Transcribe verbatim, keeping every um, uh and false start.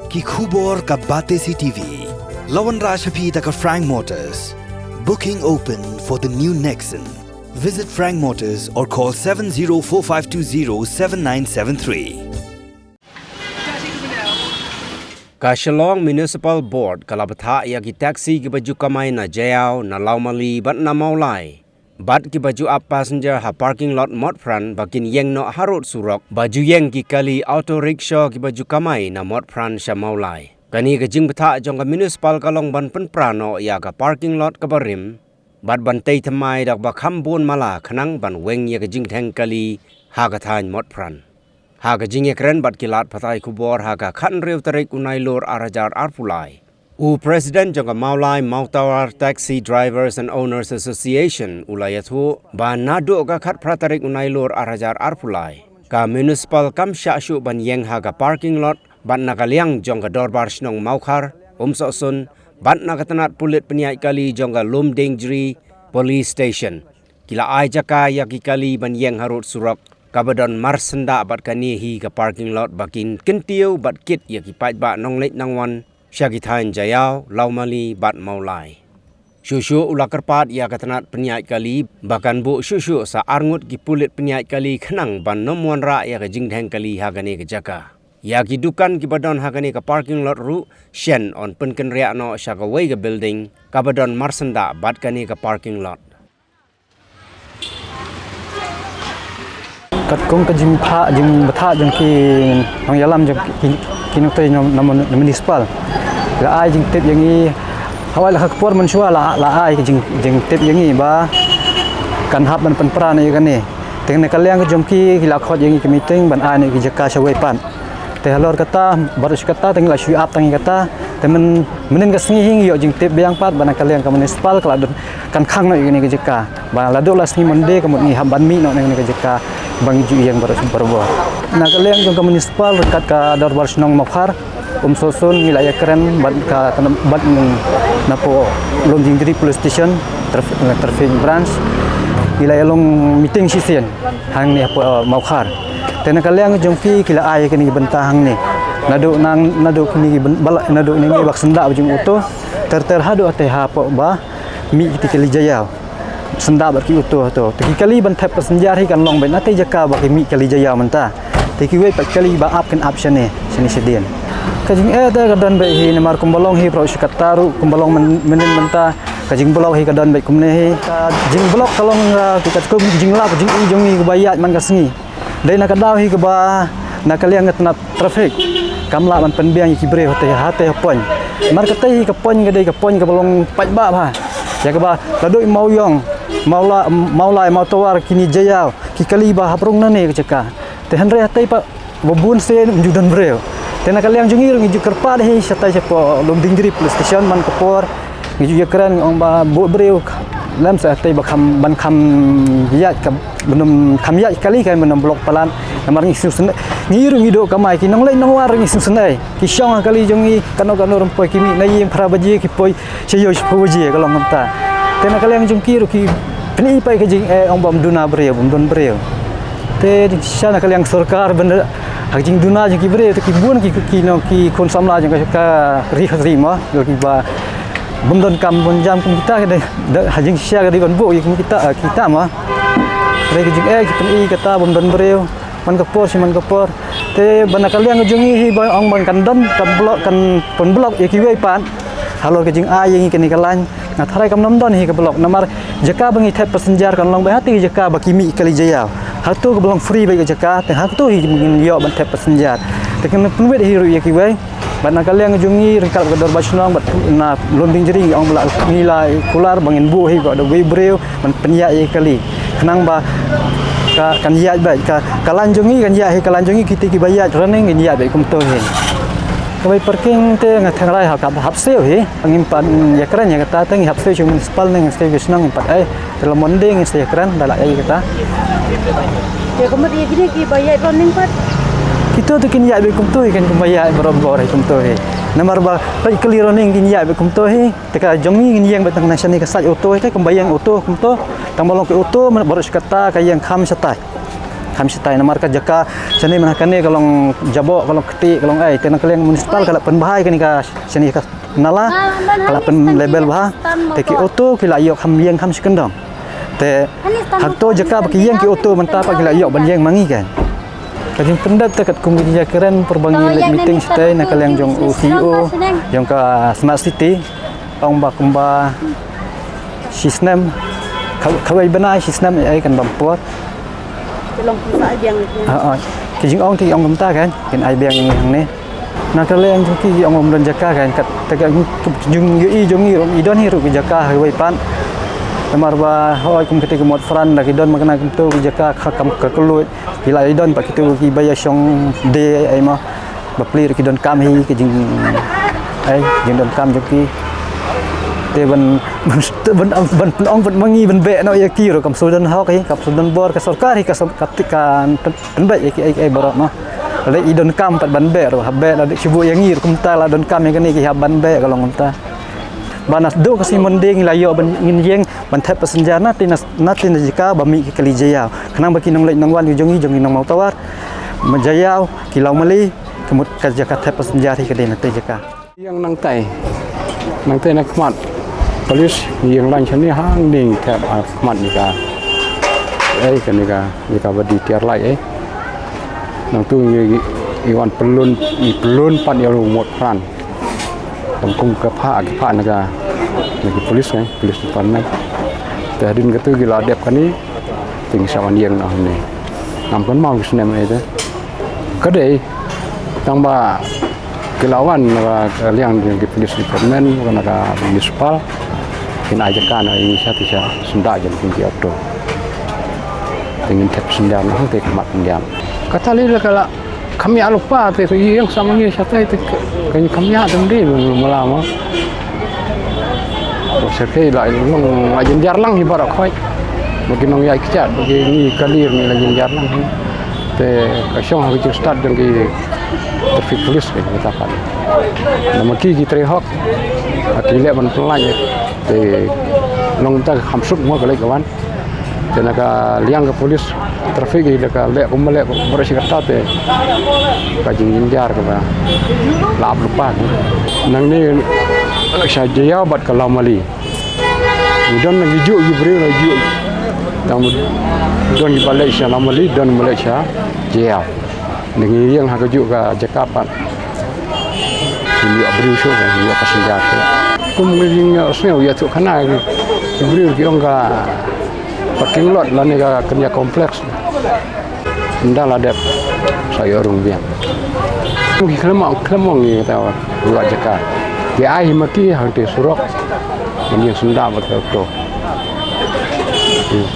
Ki khubor ka Batesi T V. La wanrah sha phi da ka Frank Motors. Booking open for the new Nexon. Visit Frank Motors or call seven zero four five two zero seven nine seven three. Ka Shillong Municipal Board ka la bthah ïa ki taxi kiba ju kamai na Jaïaw, na Lawmali bad na Mawlai, bad kiba ju ap passenger ha parking lot Motphran ba kin ïeng noh harud surok ba ju ïeng ki kali auto rickshaw kiba ju kamai na Motphran sha Mawlai. Kane ka jingbthah jong ka municipal ka long ban pynpra noh ïa ka parking lot kaba rim bad ban tei thymmai da kaba kham bun mala khnang ban weng ïa ka jingdheng kali ha ka thaiñ Motphran. Ha ka jingïakren bad ki lad pathai khubor ha ka khathynriew tarik u Nailur ar hajar arphew lai, u President jong ka Mawlai Mawtawar Taxi Drivers and Owners Association u la ïathuh ba naduh ka khatphra tarik u Nailur ar hajar arphew lai, ka municipal kam shah shuh ban ïeng ha ka parking lot bad na ka liang jong ka Dorbar Shnong Mawkhar, Umsohsun, bad na ka tnat pulit pynïaid kali jong ka Lumdiengjri Police Station, ki la ai jaka ïa ki kali ban ïeng harud surok kaba don marsyndah bad kane hi ka parking lot ba kin kyntiew bad kit ïa ki paidbah nongleit nongwan sha ki thaiñ Jaïaw, Lawmali bad Mawlai. Shuh shuh u la kyrpad ïa ka tnat pynïaid kali ba kan buh shuh shuh sa arngut ki pulit pynïaid kali khnang ban ym wanrah ïa ka jingdheng kali ha kane ka jaka. Ïa ki dukan kiba don ha kane ka parking lot ruh shen yn pynkynriah noh sha kawei ka building kaba don marsyndah bad kane ka parking lot. Katkum ka jingphah, jingbthah jong ki nongïalam jong ki, ki nongtrei na, na, na municipal, la ai jingtip ïa ngi. Hawei la ka por mynshuwa la, la ai ka jing, jingtip ïa ngi ba kan hap ban pynpra noh ïa kane. Te na ka liang ka jong ki, ki la khot ïa ngi ki meeting ban ai noh ki jaka shawei pat. Te halor kata, baroh shi katta te ngi la shu ap tang ïa kata. Te myn, mynnin ka sngi hi ngi ïoh jingtip biang pat ba na ka liang ka municipal ka la don, kan khang noh ïa kane ka jaka. Ba la dei la sngi Monday ka mut ngi hap ban mih noh na kane ka jaka ba ngi ju ïeng baroh shi barabor. Na ka liang jong ka municipal ryngkat ka Dorbar Shnong Mawkhar, Umsohsun, ngi la ïakren bad ka, bad napoh Lumdiengjri Police Station, traf-, traffic branch. Ngi la ïalong meeting shisien hangne hapoh, uh, Mawkhar. Te na ka liang jong ki, ki la ai kine ki bynta hangne. Naduh nang, naduh kine ki byn-, bala, naduh kine ki bak syndah ba jong auto. Ter ter haduh ate hapoh ba mih kiti kali Jaïaw. Syndah bad ki auto to. Te ki kali ban thep passenger hi kan long bad na te jaka ba ki mih kali Jaïaw mynta. Te kiwei pat kali ba ap kin ap shane, shane shadien. Ka jingeh te ka don bad hi namar kumba long hi baroh shi katta ruh, kumba long myn-, mynnin mynta. Ka jingblock hi ka don bad kumne hi. Ka jingblock ka long, uh, ka kum jinglap, ka jing-i jong ngi kaba ïaid man ka sngi. Dei na ka daw hi kaba na ka liang ka tnat traffic kam lah ban pynbiang ïa ki briew hate, hate ha point. Namar kata hi ka point ka dei ka point kaba long paidbah bha. Ïa kaba la dei Mawiong, Mawla-, Mawlai, Mawtawar, kine Jaïaw, ki kali ba hap rung na ne ka jaka. Te hynrei hate pat ba bun sien ym ju don briew. Te na ka liang jong ngi ruh ngi ju kyrpad hi shatai shapoh Lumdiengjri Police Station man ka por. Ngi ju ïakren ngi ong ba buh briew lem sa te ba kham ban kham ïaid ka, ban ym kham ïaid kali ka ban ym block palat. Namar ngi sngewsynei, ngi ruh ngi duh kamai, ki nongleit nongwan ruh ngi sngewsynei. Ki shong ha kali jong ngi, kano kano ruh poi ki mih na ïing phra baje, ki poi sha ïew shiphew baje ka long kumta. Te na ka liang jong ki ruh ki pyni pat ka jingeh ong ba ym duna briew, ym don briew. Te shisha na ka liang sorkar ban ha ka jingduna jong ki briew te ki bun ki, ki, ki, no, ki khun samla jong ka, ka ri khatri mo, ki ba bym don kam bym jam kum kita ka dei, da, ha jingshisha ka dei ban buh ïa kum kita, eh, kita mo. Hynrei ka jingeh ki pyni kata bym don briew man ka por shi man ka por. Te ba na ka liang ka jong ngi hi ba ong ban kan don ka block, kan pynblock ïa kiwei pat. Halor ka jingai ïa ngi kane ka lain. Nga tharai kam nym don hi ka block namar jaka ba ngi thep passenger kan long bad hate jaka ba ki mih kali Jaïaw. Hato kaba long free bad ka jaka, te hato hi ngin ïoh ban thep passenger. Te kan pynwit hi ruh ïa kiwei. Bad na ka liang jong ngi ryngkat ka Dorbar Shnong bad na Lumdiengjri ngi ong ba la ngi la kular ba ngin buh hi bad da wei briew ban pynïaid ïa kali. Khnang ba ka, kan ïaid bad ka, ka lain jong ngi kan ïaid hi, ka lain jong ngi kiti kiba ïaid running ngin ïaid bad kumto hi. Kawei parking te nga tharai ha ka hap siew hi. Ngim pat ïakren ïa kata te ngi hap siew sha municipal ne ngi siew ka shnong ngim pat ai. Te la Monday ngin sa ïakren da la ai kata. Te ka mut ïa kine kiba ïaid running pat? Kito te kin ïaid bad kumto hi, kin kumba ïaid barabor hi kumto hi. Namar ba peit kali running kin ïaid bad kumto hi. Te ka jong ngi ngin ïeng bad tang na shane ka side auto hi te kumba ïeng auto kumto. Tang ba long ka auto man baroh shi katta ka ïeng kham shatai. Kham shatai namar ka jaka shane mynta kane ka long jaboh, ka long kti, ka long ai, te na ka liang municipal ka la pynbha ïa kane ka shane ka nala, ka la pynlevel bha. Te ki auto ki la ïoh kham ïeng kham shi kyndong. Te ha kato jaka ba ki ïeng ki auto mynta pat ki la ïoh ban ïeng ma ngi kan. Ka jingpyndep te katkum ka jingïakren por ba ngi leit meeting shatai na ka liang jong u C E O jong ka Smart City. Ong ba kumba shi snem, kha-, kawei bnai shi snem ai kan bam por. Ki long pisa ai biang. Ha, ha. Ki jingong ki ong kumta kan, kin ai biang ïa ngi hangne. Na ka liang jong ki, ki ong ym don jaka kan, kat ta ka jing, jing ïohi jong ngi ruh, i don hi ruh ki jaka ha kawei pat. Namar ba hoi kum kata ka Motphran da ki don ma kane kumto ki jaka kha kam ka kylluid. Ki la i don pat kito kiba ïa shong de ai ma. Ba plie ruh ki donkam hi ka jing, ai, jingdonkam jong ki. Te ban, ban, ban, ban pynong ban ma ngi ban beh noh ïa ki ruh kam shu don hok hi, kam shu don bor ka sorkar hi ka, ka, ka pynbeh ïa ki ai, ai baroh noh. Lada i donkam pat ban beh ruh, hap beh lada shu buh ïa ngi ruh kumta la donkam ïa kane ki hap ban beh ka long kumta. Ba naduh ka sngi Monday ngi la ïoh ban ngin ïeng ban thep passenger na te na, na te na jaka ba mih ki kali Jaïaw. Khnang ba ki nongleit nongwan ki jong ngi jong ngi nong Mawtawar, ma Jaïaw, ki Lawmali, ka mut ka jaka thep passenger hi ka dei na te jaka. Ïeng nangtai, nangtai na khmat police, ïeng lain shane hangne thep ha khmat ne ka, ai kane ka, ne ka ba dei tiar light ai. Nangtu ngi, ngi wan pynlun, ngi pynlun pat ïa u Motphran. Kum kum ka pha, ka pha na ka, na ki police kan, police department. Te hadien katu ki la dep kane, te ngi sa wan ïeng noh hangne. Ngam kynmaw ki snem ai te. Ka dei, tang ba ki la wan na ka liang jong ki police department, na ka municipal. Kin ai jaka na ïa ngi sha te sha, syndah jong ki auto. Te ngin thep syndah noh hangte khmat syndah. Kata lei la ka la Kham ïa lypa te, ïeng sa ma ngi shatai te, ka kham ïa dang dei mala ma. Ko sha kei la long la jynjar lang hi baroh khoit. Ba ki nongïaid kjat, ba ki ngi ka lir ngi la jynjar lang hi. Te ka shong ha ka jingstad jong ki traffic police ki ta pat. Namar ki ki trei hok, ki leh ban pynlait. Te long ta kham suk mo ka leit ka wan. Te na ka liang ka police traffic hi la ka leh kumba leh baroh shi katta te ka jingjynjar kaba la ap lypa. Nangne sha Jaïaw bad ka Lawmali. Don na ki juh ki briew na juh. Tang don kiba leit sha Lawmali, don kiba leit sha Jaïaw. Ngi ïeng ha kajuh ka jaka pat. Ngi ïoh briew shuh, ngi ïoh passenger shuh. Kum ngi ïohsngew ïathuh khana ki briew ki ong ka parking lot lane ka kynja complex. Ynda la dep sa ïoh rung biang. Ki khlem ong, khlem ong ngi kata u la jaka. Ki ai hi ma ki hangte surok. Ngi ïeng syndah bad ka auto. Hmm.